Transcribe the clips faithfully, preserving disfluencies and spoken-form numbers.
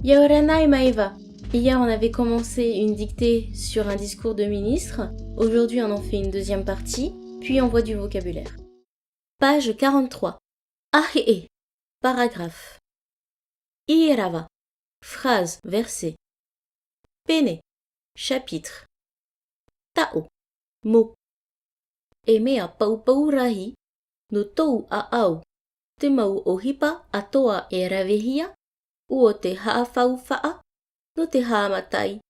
ʻIa ora na e maeva. Hier, on avait commencé une dictée sur un discours de ministre. Aujourd'hui, on en fait une deuxième partie, puis on voit du vocabulaire. Page quarante-trois. ʻAheʻe, paragraphe. ʻĪrava, phrase, verset. Pene, chapitre. Taʻo, mot. E mea paupau rahi, nō tōu ʻāʻau, te mau ʻohipa atoʻa e ravehia, ʻua te haʻafaufaʻa, nō te haʻamaitaʻi,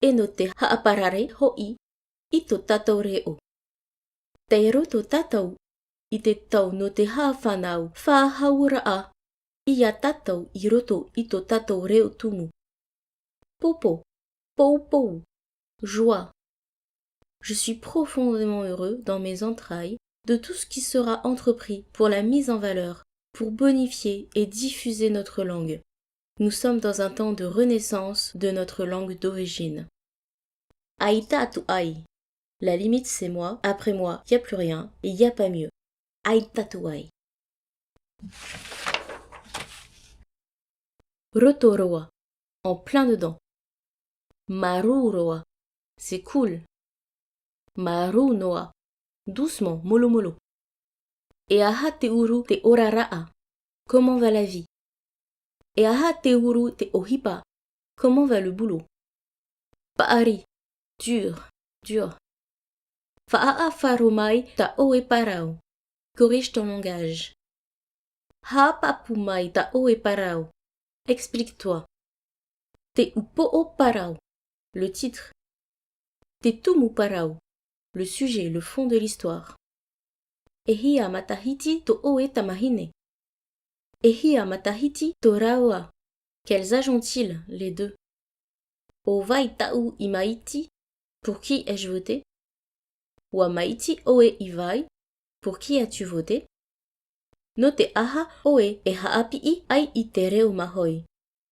e nō te haʻaparare hoʻi i tō tātou reo. Tei roto tātou i te tau nō te haʻafānau faʻahauraʻa ia tātou i roto i tō tātou reo tumu. Popo, poupou, joie. Je suis profondément heureux dans mes entrailles de tout ce qui sera entrepris pour la mise en valeur, pour bonifier et diffuser notre langue. Nous sommes dans un temps de renaissance de notre langue d'origine. ʻAita atu ai. La limite, c'est moi. Après moi, y a plus rien et y a pas mieux. ʻAita atu ai. Roto roa, en plein dedans. Marū roa, c'est cool. Marū noa, doucement, molomolo. E aha te ʻuru te oraraʻa, comment va la vie? E aha te ʻuru te ʻohipa, comment va le boulot? Paʻari, dur, dur. Faʻaʻāfaro mai tā ʻoe parau, corrige ton langage. Haʻapāpū mai tā ʻoe parau, explique-toi. Te upoʻo parau, le titre. Te tumu parau, le sujet, le fond de l'histoire. E hia matahiti tō ʻoe tamahine? E hia matahiti tō rāua? Quels âges ont-ils, les deux? ʻO vai tāʻu i maʻiti, pour qui ai-je voté? ʻUa maʻiti ʻoe i vai, pour qui as-tu voté? Nō te aha ʻoe e haʻapiʻi ai i te reo māhoe?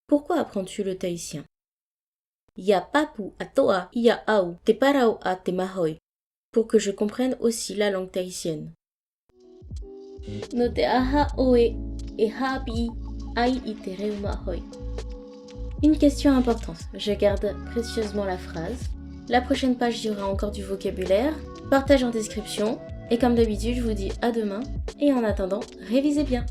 Pourquoi apprends-tu le tahitien? ʻIa pāpū atoʻa ia au te parau a te māhoe, pour que je comprenne aussi la langue tahitienne. Nō te aha ʻoe e haʻapiʻi ai i te reo māhoe? Une question importante, je garde précieusement la phrase. La prochaine page, il y aura encore du vocabulaire. Partage en description. Et comme d'habitude, je vous dis à demain. Et en attendant, révisez bien.